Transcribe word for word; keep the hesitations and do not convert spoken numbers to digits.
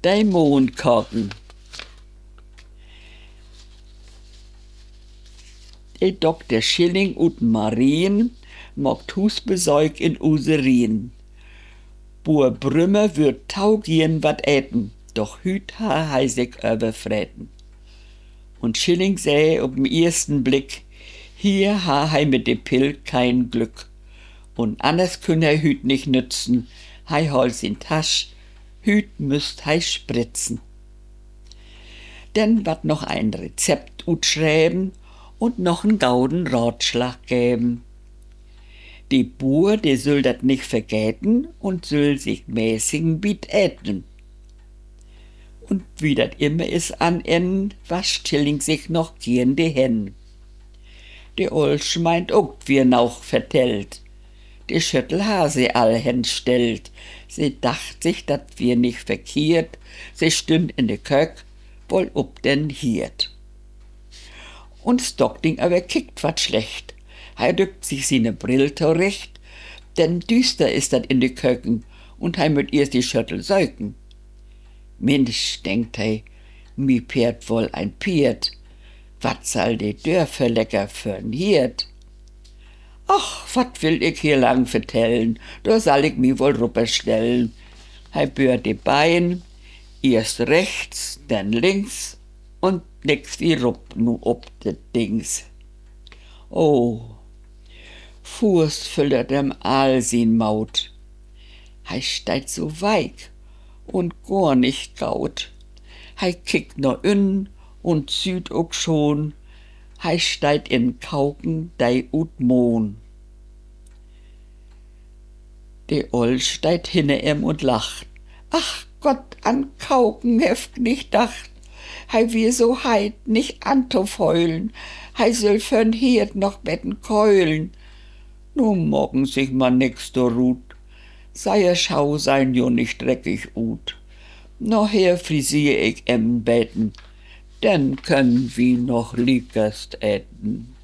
De Maandkaken. De Dokter Schilling ut Marien maakt Huusbesöök in use Rien. Buur Brümmer würr to geern wat eten, doch hüüt harr he sik överfreten. Un Schilling sä op den eersten Blick, hier harr he mit de Pill keen Glück. Un anners künn he hüüt nich nützen, he holl sien Tasch, hüüt müsst he spritzen. Denn ward noch en Rezept utschreven un noch en goden Raatslag geven. De Buur, de süll dat nich vergeten un süll sik mäßigen bi't Eten. Un wie dat immer is an Enn, wascht Schilling sik noch geern de Hänn. De Olsch meent ok, 't wier noog vertellt. De Schöttel harr se all henstellt. Se dacht sik, dat wier nich verkehrt, se stünn in de Köök, woll op den Heerd. Un Stockding aver kickt wat slecht. He rückt sik siene Brill torecht, denn düster is dat in de Köken, un he mutt eerst de Schöttel söken. Minsch, denkt he, mi fehlt woll en Peerd. Wat sall de Dörverlecker för 'n Heerd? Ach, wat will ik hier lang vertellen, dor sall ik mi woll rupperstellen. He böört de Been, eerst rechts, denn links, un nix wie rup nu op dat Dings. Oh, foorts verlöört em all sien Moot. He steiht so week un gor nich goot. He kickt na ünnen un süht ok schon, he steiht in Koken, de ut Mohn. De Oll steiht hinner em un lacht. Ach Gott, an Koken heff 'k nich dacht. He wier so heit, nich antofeulen. He süll för 'n Heerd noch beten keulen. Nu maken sik man nix dorut. Seier Schau sehn jo nich dreckig ut. Naher friseer ik em en beten, denn köönt wi noch liekers eten.